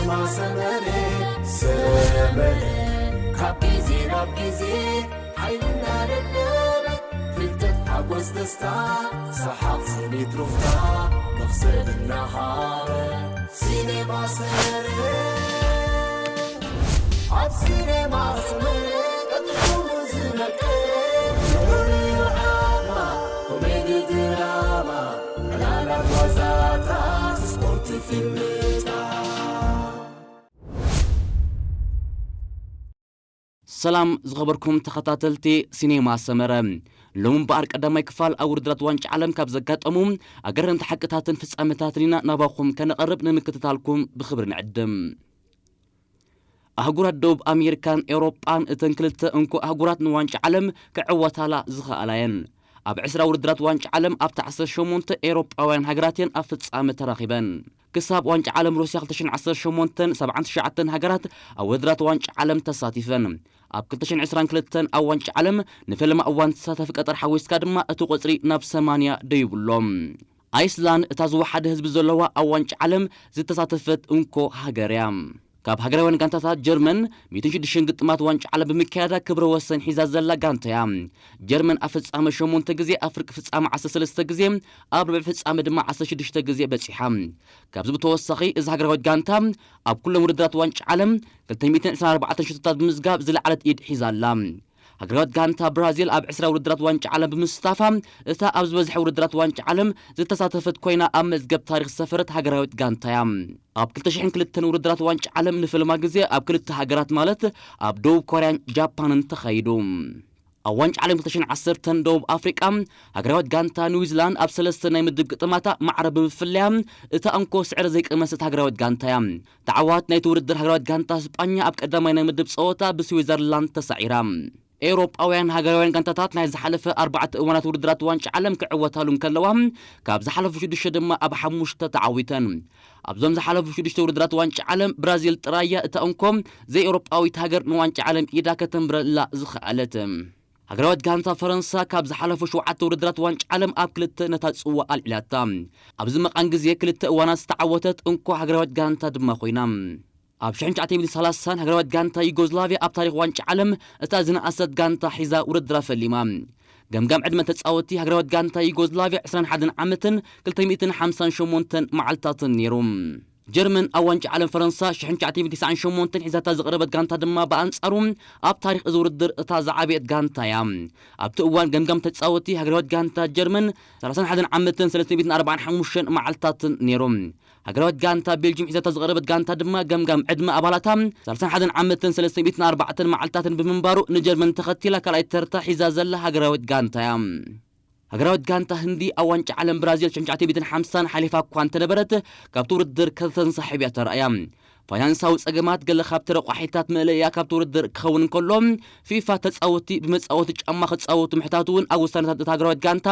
ሰመረ ሰመረ ካብ ግዜ ናብ ግዜ ሓይልና ደደበ ፍልጠት ሓጎስ ደስታ ሰሓቕ ስኒት ሩፍታ መኽሰብ እናሃበ ሲኔማ ሰመረ ኣብ ሲኔማ ሰመረ ቀጥቅሙ ዝነቀ ኮሜዲ ድራማ ዕላላት ዋዛታት ስፖርት ፊልምታት ሰላም ዝኸበርኩም ተኸታተልቲ ሲኔማ ሰመረ፣ ሎም እምበኣር ቀዳማይ ክፋል ኣብ ውድድራት ዋንጫ ዓለም ካብ ዘጋጠሙ ኣገረምቲ ሓቅታትን ፍጻመታትን ኢና ናባኹም ከነቐርብ ንምክትታልኩም ብኽብሪ ንዕድም። ኣህጉራት ደቡብ ኣሜሪካን ኤውሮጳን እተን ክልተ እንኮ ኣህጉራት ንዋንጫ ዓለም ክዕወታላ ዝኸኣላ እየን። ኣብ ዕስራ ውድድራት ዋንጫ ዓለም ኣብቲ ዓሰርተ ሸሞንተ ኤውሮጳውያን ሃገራት እየን ኣብ ፍጻመ ተራኺበን። ክሳብ ዋንጫ ዓለም ሩስያ ክልተ ሽሕን ዓሰርተ ሸሞንተን ሰብዓን ትሽዓተን ሃገራት ኣብ ውድድራት ዋንጫ ዓለም ተሳቲፈን። ኣብ ክልተ ሽሕን ዕስራን ክልተን ኣብ ዋንጫ ዓለም ንፈለማ እዋን ተሳታፊ ቀጠር ሓዊስካ ድማ እቲ ቁጽሪ ናብ ሰማንያ ደይቡ ኣሎ። ኣይስላንድ እታ ዝወሓደ ህዝቢ ዘለዋ ኣብ ዋንጫ ዓለም ዝተሳተፈት እንኮ ሃገር እያ። ካብ ሃገራውያን ጋንታታት ጀርመን ሚእትን ሽዱሽተን ግጥማት ዋንጫ ዓለም ብምክያዳ ክብረ ወሰን ሒዛ ዘላ ጋንታ እያ። ጀርመን ኣብ ፍጻመ ሸሞንተ ግዜ፣ ኣብ ፍርቂ ፍጻመ ዓሰርተ ሰለስተ ግዜ፣ ኣብ ርብዒ ፍጻመ ድማ ዓሰርተ ሽዱሽተ ግዜ በጺሓ። ካብዚ ብተወሳኺ እዛ ሃገራዊት ጋንታ ኣብ ኩሎም ውድድራት ዋንጫ ዓለም ክልተ ሚእትን ዕስራን ኣርባዕተን ሽቶታት ብምዝጋብ ዝለዓለት ኢድ ሒዛ ኣላ። ሃገራዊት ጋንታ ብራዚል ኣብ ዕስራ ውድድራት ዋንጫ ዓለም ብምስታፋ እታ ኣብ ዝበዝሐ ውድድራት ዋንጫ ዓለም ዝተሳተፈት ኮይና ኣብ መዝገብ ታሪኽ ዝሰፈረት ሃገራዊት ጋንታ እያ። ኣብ ክልተ ሽሕን ክልተን ውድድራት ዋንጫ ዓለም ንፈለማ ግዜ ኣብ ክልተ ሃገራት ማለት ኣብ ደቡብ ኮርያን ጃፓንን ተኻይዱ። ኣብ ዋንጫ ዓለም ክልተ ሽሕን ዓሰርተን ደቡብ ኣፍሪቃ ሃገራዊት ጋንታ ኒውዚላንድ ኣብ ሰለስተ ናይ ምድብ ግጥማታ ማዕረ ብምፍለያ እታ እንኮ ስዕሪ ዘይቀመሰት ሃገራዊት ጋንታ እያ። ተዓዋት ናይቲ ውድድር ሃገራዊት ጋንታ ስጳኛ ኣብ ቀዳማይ ናይ ምድብ ጸወታ ብስዊዘርላንድ ተሳዒራ። ኤውሮጳውያን ሃገራውያን ጋንታታት ናይ ዝሓለፈ ኣርባዕተ እዋናት ውድድራት ዋንጫ ዓለም ክዕወታሉ እንከለዋ፣ ካብ ዝሓለፉ ሽዱሽተ ድማ ኣብ ሓሙሽተ ተዓዊተን። ኣብዞም ዝሓለፉ ሽዱሽተ ውድድራት ዋንጫ ዓለም ብራዚል ጥራይ እያ እታ እንኮ ዘይኤውሮጳዊት ሃገር ንዋንጫ ዓለም ኢዳ ከተንብረላ ዝኸኣለት። ሃገራዊት ጋንታ ፈረንሳ ካብ ዝሓለፉ ሸውዓተ ውድድራት ዋንጫ ዓለም ኣብ ክልተ ነታ ጽዋ ኣልዒላታ። ኣብዚ መቓን ግዜ ክልተ እዋናት ዝተዓወተት እንኮ ሃገራዊት ጋንታ ድማ ኮይና። ኣብ ሽሕን ትሽዓተ ሚእትን ሰላሳን ሃገራዊት ጋንታ ዩጎዝላቪያ ኣብ ታሪኽ ዋንጫ ዓለም እታ ዝነኣሰት ጋንታ ሒዛ ውድድራ ፈሊማ። ገምጋም ዕድመ ተጻወቲ ሃገራዊት ጋንታ ዩጎዝላቪያ ዕስራን ሓደን ዓመትን ክልተ ሚእትን ሓምሳን ሸሞንተን መዓልታትን ነይሩ። ጀርመን ኣብ ዋንጫ ዓለም ፈረንሳ ሽሕን ትሽዓተ ሚእትን ተስዓን ሸሞንተን ሒዛታ ዝቐረበት ጋንታ ድማ ብኣንጻሩ ኣብ ታሪኽ እዚ ውድድር እታ ዝዓበየት ጋንታ እያ። ኣብቲ እዋን ገምጋም ተጻወቲ ሃገራዊት ጋንታ ጀርመን ሰላሳን ሓደን ዓመትን ሰለስተ ሚእትን ኣርባዓን ሓሙሽተን መዓልታትን ነይሩ። ሃገራዊት ጋንታ ቤልጅም ሒዛታ ዝቐረበት ጋንታ ድማ ገምጋም ዕድመ ኣባላታ ሰላሳን ሓደን ዓመትን ሰለስተ ሚእትን ኣርባዕተን መዓልታትን ብምንባሩ ንጀርመን ተኸቲላ ካልኣይ ተርታ ሒዛ ዘላ ሃገራዊት ጋንታ እያ። ሃገራዊት ጋንታ ህንዲ ኣብ ዋንጫ ዓለም ብራዚል ሽሕን ትሽዓተ ሚእትን ሓምሳን ሓሊፋ እኳ እንተነበረት ካብቲ ውድድር ከተንሳሕብ እያ ተራእያ። ፋይናንሳዊ ጸገማት ገለ ካብቲ ረቋሒታት መእለያ ካብቲ ውድድር ክኸውን እንከሎ ፊፋ ተጻወቲ ብመጻወቲ ጫማ ክጻወቱ ምሕታቱ እውን ኣብ ውሳነታት እታ ሃገራዊት ጋንታ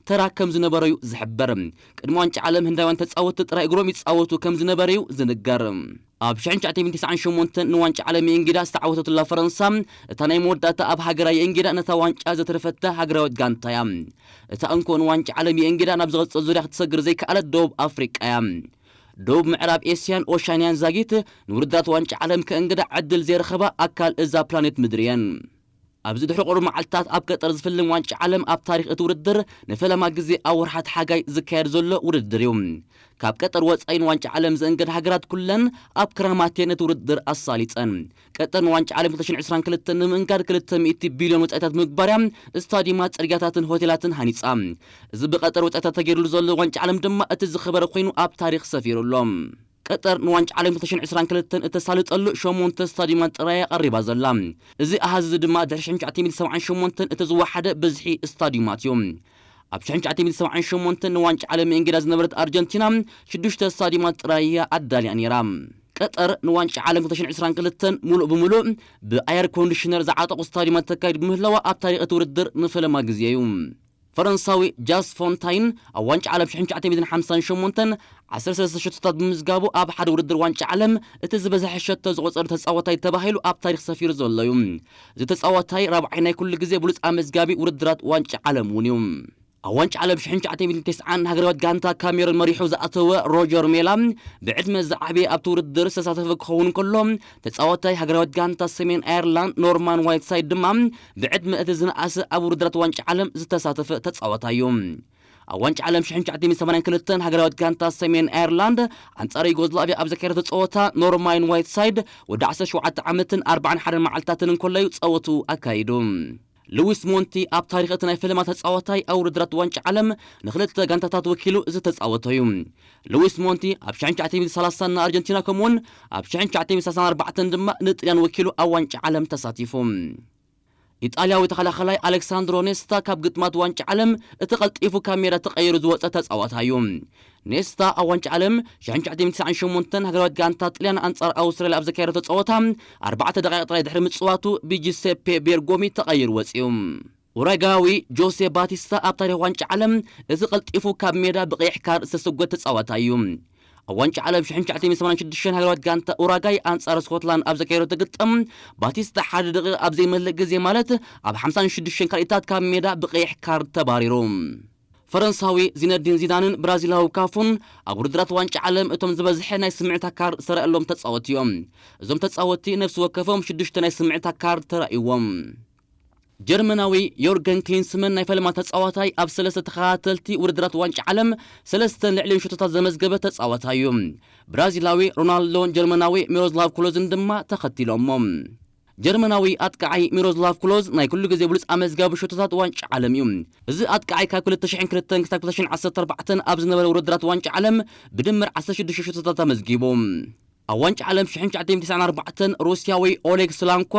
ተራ ከም ዝነበረ እዩ ዝሕበር። ቅድሚ ዋንጫ ዓለም ህንዳውያን ተጻወቲ ጥራይ እግሮም ይጻወቱ ከም ዝነበረ እዩ ዝንገር። ኣብ ሽሕን ትሽዓተ ሚእትን ተስዓን ሸሞንተን ንዋንጫ ዓለም የእንጊዳ ዝተዓወተትላ ፈረንሳ እታ ናይ መወዳእታ ኣብ ሃገራ የእንጊዳ ነታ ዋንጫ ዘተረፈታ ሃገራዊት ጋንታ እያ። እታ እንኮ ንዋንጫ ዓለም የእንጊዳ ናብ ዝቐጽል ዙርያ ክትሰግር ዘይከኣለት ደቡብ ኣፍሪቃ እያ። ደቡብ ምዕራብ ኤስያን ኦሻንያን ዛጊት ንውድድራት ዋንጫ ዓለም ከእንግዳ ዕድል ዘይረኸባ ኣካል እዛ ፕላኔት ምድሪ እየን። ኣብዚ ድሕሪ ቁሩብ መዓልትታት ኣብ ቀጠር ዝፍልም ዋንጫ ዓለም ኣብ ታሪኽ እቲ ውድድር ንፈለማ ግዜ ኣብ ወርሓት ሓጋይ ዝካየድ ዘሎ ውድድር እዩ። ካብ ቀጠር ወጻኢ ንዋንጫ ዓለም ዝእንገድ ሃገራት ኩለን ኣብ ክራማት እየን እቲ ውድድር ኣሳሊጸን። ቀጠር ንዋንጫ ዓለም ክልተ ሽሕን ዕስራን ክልተን ንምእንጋድ ክልተ ሚእቲ ቢልዮን ወጻኢታት ምግባርያ ስታዲየማት፣ ጽርግያታትን ሆቴላትን ሃኒጻ። እዚ ብቀጠር ወጻኢታት ተገይሩሉ ዘሎ ዋንጫ ዓለም ድማ እቲ ዝኸበረ ኮይኑ ኣብ ታሪኽ ሰፊሩ ኣሎ። ቀጠር ንዋንጫ ዓለም ክልተ ሽሕን ዕስራን ክልተን እተሳልጠሉ ሸሞንተ ስታዲየማት ጥራይ እያ ቀሪባ ዘላ። እዚ ኣሃዝ እዚ ድማ ድሕሪ ሽሕን ትሽዓተ ሚእትን ሰብዓን ሸሞንተን እቲ ዝወሓደ ብዝሒ ስታዲየማት እዩ። ኣብ ሽሕን ትሽዓተ ሚእትን ሰብዓን ሸሞንተን ንዋንጫ ዓለም የእንግዳ ዝነበረት ኣርጀንቲና ሽዱሽተ ስታዲየማት ጥራይ እያ ኣዳልያ ነይራ። ቀጠር ንዋንጫ ዓለም ክልተ ሽሕን ዕስራን ክልተን ሙሉእ ብምሉእ ብኣየር ኮንዲሽነር ዝዓጠቑ ስታዲየማት ተካይድ ብምህላዋ ኣብ ታሪኽ እቲ ውድድር ንፈለማ ግዜ እዩ። ፈረንሳዊ ጃስ ፎንታይን ኣብ ዋንጫ ዓለም ሽሕን ትሽዓተ ሚእትን ሓምሳን ሸሞንተን ዓሰርተ ሰለስተ ሸቶታት ብምዝጋቡ ኣብ ሓደ ውድድር ዋንጫ ዓለም እቲ ዝበዝሐ ሸቶ ዝቖጸረ ተጻዋታይ ተባሂሉ ኣብ ታሪኽ ሰፊሩ ዘሎ እዩ። እዚ ተጻዋታይ ራብዓይ ናይ ኩሉ ግዜ ብሉጽ ኣመዝጋቢ ውድድራት ዋንጫ ዓለም እውን እዩ። ኣብ ዋንጫ ዓለም ሽሕን ትሽዓተ ሚእትን ተስዓን ሃገራዊት ጋንታ ካሜሩን መሪሑ ዝኣተወ ሮጀር ሜላ ብዕድመ ዝዓበየ ኣብቲ ውድድር ዝተሳተፈ ክኸውን ከሎ፣ ተጻዋታይ ሃገራዊት ጋንታ ሰሜን ኣየርላንድ ኖርማን ዋይትሳይድ ድማ ብዕድመ እቲ ዝነኣሰ ኣብ ውድድራት ዋንጫ ዓለም ዝተሳተፈ ተጻዋታይ እዩ። ኣብ ዋንጫ ዓለም ሽሕን ትሽዓተ ሚእትን ሰማንያን ክልተን ሃገራዊት ጋንታ ሰሜን ኣየርላንድ ኣንጻር ዩጎዝላቪያ ኣብ ዘካየደቶ ጸወታ ኖርማን ዋይትሳይድ ወዲ ዓሰርተ ሸውዓተ ዓመትን ኣርባዓን ሓደን መዓልታትን እንከሎ እዩ ጸወቱ ኣካይዱ። ሉዊስ ሞንቲ ኣብ ታሪኽ እቲ ናይ ፈለማ ተጻዋታይ ኣብ ውድድራት ዋንጫ ዓለም ንኽልተ ጋንታታት ወኪሉ ዝተጻወተ እዩ። ሉዊስ ሞንቲ ኣብ ሽሕን ትሽዓተ ሚእትን ሰላሳን ንኣርጀንቲና ከምኡውን ኣብ ሽሕን ትሽዓተ ሚእትን ሰላሳን ኣርባዕተን ድማ ንጥልያን ወኪሉ ኣብ ዋንጫ ዓለም ተሳቲፉ። ኢጣልያዊ ተኸላኸላይ ኣሌክሳንድሮ ኔስታ ካብ ግጥማት ዋንጫ ዓለም እቲ ቀልጢፉ ካብ ሜዳ ተቐይሩ ዝወጸ ተጻዋታይ እዩ። ኔስታ ኣብ ዋንጫ ዓለም ሽሕን ትሽዓተ ሚእትን ተስዓን ሸሞንተን ሃገራዊት ጋንታ ጥልያን ኣንጻር ኣውስትራልያ ኣብ ዘካየደቶ ጸወታ ኣርባዕተ ደቂቕ ጥራይ ድሕሪ ምጽዋቱ ብጂሴፔ ቤርጎሚ ተቐይሩ ወጺኡ። ኡራጋዊ ጆሴ ባቲስታ ኣብ ታሪኽ ዋንጫ ዓለም እዚ ቀልጢፉ ካብ ሜዳ ብቐይሕ ካርድ ዝተሰጎ ተጻዋታይ እዩ። ኣብ ዋንጫ ዓለም ሽሕን ትሽዓተ ሚእትን ሰማንያን ሽዱሽተን ሃገራዊት ጋንታ ኡራጋይ ኣንጻር ስኮትላንድ ኣብ ዘካየደቶ ግጥም ባቲስታ ሓደ ደቂቕ ኣብ ዘይመልእ ግዜ ማለት ኣብ ሓምሳን ሽዱሽተን ካልኢታት ካብ ሜዳ ብቐይሕ ካርድ ተባሪሩ። ፈረንሳዊ ዚነዲን ዚዳንን ብራዚላዊ ካፉን ኣብ ውድድራት ዋንጫ ዓለም እቶም ዝበዝሐ ናይ ስምዒታ ካርድ ዝተረኣሎም ተጻወትቲ እዮም። እዞም ተጻወትቲ ነፍሲ ወከፎም ሽዱሽተ ናይ ስምዒታ ካርድ ተራእይዎም። ጀርመናዊ ዮርገን ክሊንስመን ናይ ፈለማ ተጻዋታይ ኣብ ሰለስተ ተኸታተልቲ ውድድራት ዋንጫ ዓለም ሰለስተን ልዕሊኡን ሸቶታት ዘመዝገበ ተጻዋታይ እዩ። ብራዚላዊ ሮናልዶን ጀርመናዊ ሚሮስላቭ ክሎዝን ድማ ተኸቲሎሞ። ጀርመናዊ ኣጥቃዓይ ሚሮስላቭ ክሎዝ ናይ ኩሉ ግዜ ብሉጽ ኣመዝጋቢ ሸቶታት ዋንጫ ዓለም እዩ። እዚ ኣጥቃዓይ ካብ ክልተ ሽሕን ክልተን ክሳብ ክልተ ሽሕን ዓሰርተ ኣርባዕተን ኣብ ዝነበረ ውድድራት ዋንጫ ዓለም ብድምር ዓሰርተ ሽዱሽተ ሸቶታት ኣመዝጊቡ። ኣብ ዋንጫ ዓለም ሽሕን ትሽዓተ ሚእትን ተስዓን ኣርባዕተን ሩስያዊ ኦሌግ ስላንኮ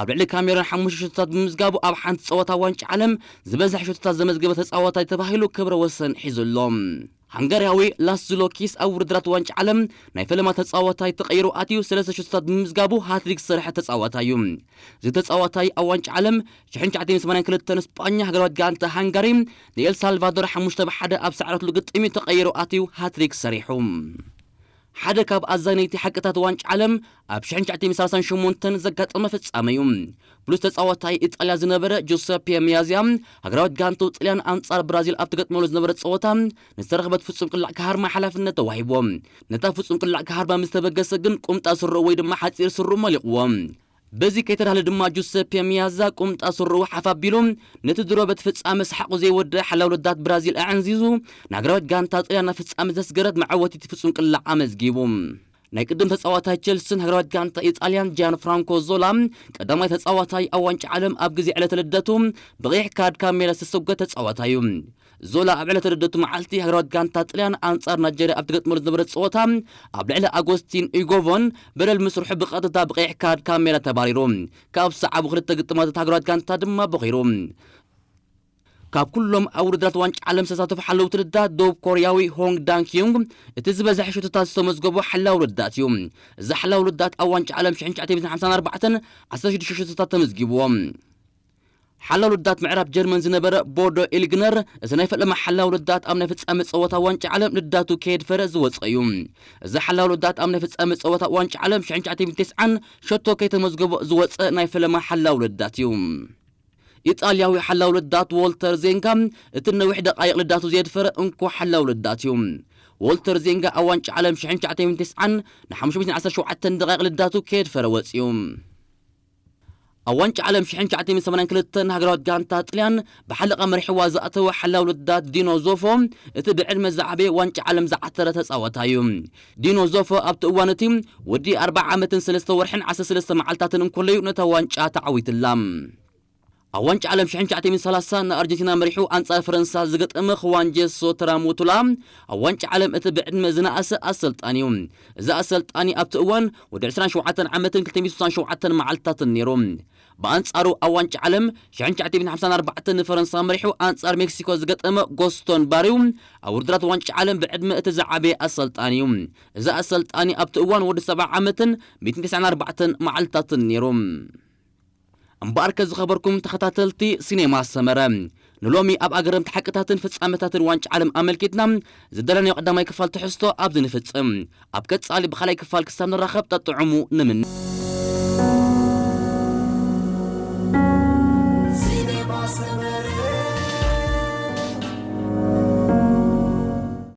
ኣብ ልዕሊ ካሜሮን ሓሙሽተ ሸቶታት ብምምዝጋቡ ኣብ ሓንቲ ጸወታ ዋንጫ ዓለም ዝበዝሕ ሸቶታት ዘመዝገበ ተጻዋታይ ተባሂሉ ክብረ ወሰን ሒዙ ኣሎ። ሃንጋርያዊ ላስሎ ኪስ ኣብ ውድድራት ዋንጫ ዓለም ናይ ፈለማ ተጻዋታይ ተቐይሩ ኣትዩ ሰለስተ ሸቶታት ብምምዝጋቡ ሃትሪክ ዝሰርሐ ተጻዋታይ እዩ። እዚ ተጻዋታይ ኣብ ዋንጫ ዓለም ሽሕን ትሽዓተ ሚእትን ሰማንያን ክልተን ስጳኛ ሃገራዊት ጋንታ ሃንጋሪ ንኤል ሳልቫዶር ሓሙሽተ ብሓደ ኣብ ሰዓረትሉ ግጥም እዩ ተቐይሩ ኣትዩ ሃትሪክ ሰሪሑ። ሓደ ካብ ኣዛነይቲ ሓቅታት ዋንጫ ዓለም ኣብ ሽሕን ትሽዓተ ሚእትን ሰላሳን ሸሞንተን ዘጋጠመ ፍጻመ እዩ። ብሉጽ ተጻዋታይ ኢጣልያ ዝነበረ ጁሰፔ ሚያዚያ ሃገራዊት ጋንቱ ጥልያን ኣንጻር ብራዚል ኣብ ትገጥመሉ ዝነበረ ጸወታ ንዝተረኽበት ፍጹም ቅላዕ ክሃርማ ሓላፍነት ተዋሂብዎ። ነታ ፍጹም ቅላዕ ክሃርማ ምስ ተበገሰ ግን ቁምጣ ስርኡ ወይ ድማ ሓጺር ስርኡ መሊቕዎ። በዚ ከይተዳህለ ድማ ጁሰፔ ሚያዛ ቁምጣ ስርኡ ሓፍ ኣቢሉ ነቲ ድሮ በቲ ፍጻመ ሰሓቑ ዘይወደአ ሓላው ልዳት ብራዚል ኣዕንዚዙ ንሃገራዊት ጋንታ ጥልያን ናብ ፍጻመ ዘስገረት መዓወቲት ፍጹም ቅላዕ ኣመዝጊቡ። ናይ ቅድም ተጻዋታይ ቸልስን ሃገራዊት ጋንታ ኢጣልያን ጂያን ፍራንኮ ዞላ ቀዳማይ ተጻዋታይ ኣብ ዋንጫ ዓለም ኣብ ግዜ ዕለተ ልደቱ ብቐይሕ ካርድ ካብ ሜዳ ዝተሰጎ ተጻዋታይ እዩ። ዞላ ኣብ ዕለተ ልደቱ መዓልቲ ሃገራዊት ጋንታ ጥልያን ኣንጻር ናይጀርያ ኣብ ትገጥመሉ ዝነበረ ጸወታ ኣብ ልዕሊ ኣጎስቲን ኢጎቮን በደል ምስርሑ ብቐጥታ ብቐይሕ ካርድ ካብ ሜዳ ተባሪሩ ካብ ሰዓቡ ክልተ ግጥማት እታ ሃገራዊት ጋንታ ድማ ቦኺሩ። ካብ ኩሎም ኣብ ውድድራት ዋንጫ ዓለም ዝተሳተፉ ሓለውቲ ልዳት ደቡብ ኮርያዊ ሆንግ ዳንክ ዩንግ እቲ ዝበዝሐ ሸቶታት ዝተመዝገቦ ሓላው ልዳት እዩ። እዚ ሓላው ልዳት ኣብ ዋንጫ ዓለም ሽሕን ትሽዓተ ሚእትን ሓምሳን ኣርባዕተን ዓሰርተ ሽዱሽተ ሸቶታት ተመዝጊብዎ። ሓላው ልዳት ምዕራብ ጀርመን ዝነበረ ቦዶ ኢልግነር እቲ ናይ ፈለማ ሓላው ልዳት ኣብ ናይ ፍጻመ ጸወታ ዋንጫ ዓለም ልዳቱ ከየድፈረ ዝወጸ እዩ። እዚ ሓላው ልዳት ኣብ ናይ ፍጻመ ጸወታ ዋንጫ ዓለም ሽሕን ትሽዓተ ሚእትን ተስዓን ሸቶ ከይተመዝገቦ ዝወጸ ናይ ፈለማ ሓላው ልዳት እዩ። ኢጣልያዊ ሓላው ልዳት ዎልተር ዜንጋ እቲ ነዊሕ ደቃይቕ ልዳቱ ዘየድፈረ እንኮ ሓላው ልዳት እዩ። ዎልተር ዜንጋ ኣብ ዋንጫ ዓለም ሽሕን ትሽዓተ ሚእትን ተስዓን ንሓሙሽተ ሚእትን ዓሰርተ ሸውዓተን ደቃይቕ ልዳቱ ከየድፈረ ወጺኡ። ኣብ ዋንጫ ዓለም ሽሕን ትሽዓተ ሚእትን ሰማንያን ክልተን ሃገራዊት ጋንታ ጥልያን ብሓለቓ መሪሕዋ ዝኣተወ ሓላው ልዳት ዲኖ ዞፎ እቲ ብዕድመ ዝዓበየ ዋንጫ ዓለም ዝዓተረ ተጻዋታይ እዩ። ዲኖ ዞፎ ኣብቲ እዋን እቲ ወዲ ኣርብዓ ዓመትን ሰለስተ ወርሕን ዓሰርተ ሰለስተ መዓልታትን እንከሎ እዩ ነታ ዋንጫ ተዓዊትላ። ኣብ ዋንጫ ዓለም ሽሕን ትሽዓተ ሚእትን ሰላሳን ንኣርጀንቲና መሪሑ ኣንጻር ፈረንሳ ዝገጠመ ክዋንጀሶ ተራሙቱላ ኣብ ዋንጫ ዓለም እቲ ብዕድመ ዝነኣሰ ኣሰልጣኒ እዩ። እዚ ኣሰልጣኒ ኣብቲ እዋን ወዲ ዕስራን ሸውዓተን ዓመትን ክልተ ሚእትን ስሳን ሸውዓተን መዓልታትን ነይሩ። ብኣንጻሩ ኣብ ዋንጫ ዓለም ሽሕን ትሽዓተ ሚእትን ሓምሳን ኣርባዕተን ንፈረንሳ መሪሑ ኣንጻር ሜክሲኮ ዝገጠመ ጎስቶን ባሪው ኣብ ውድድራት ዋንጫ ዓለም ብዕድመ እቲ ዝዓበየ ኣሰልጣኒ እዩ። እዚ ኣሰልጣኒ ኣብቲ እዋን ወዲ ሰብዓ ዓመትን ሚእትን ተስዓን ኣርባዕተን መዓልታትን ነይሩ። እምበኣርከ ዝኸበርኩም ተኸታተልቲ ሲኔማ ሰመረ፣ ንሎሚ ኣብ ኣገረምቲ ሓቅታትን ፍጻመታትን ዋንጫ ዓለም ኣመልኪትና ዝደለናዮ ቀዳማይ ክፋል ትሕዝቶ ኣብዚ ንፍጽም። ኣብ ቀጻሊ ብኻልኣይ ክፋል ክሳብ ንራኸብ ጠጥዑሙ ንምነ።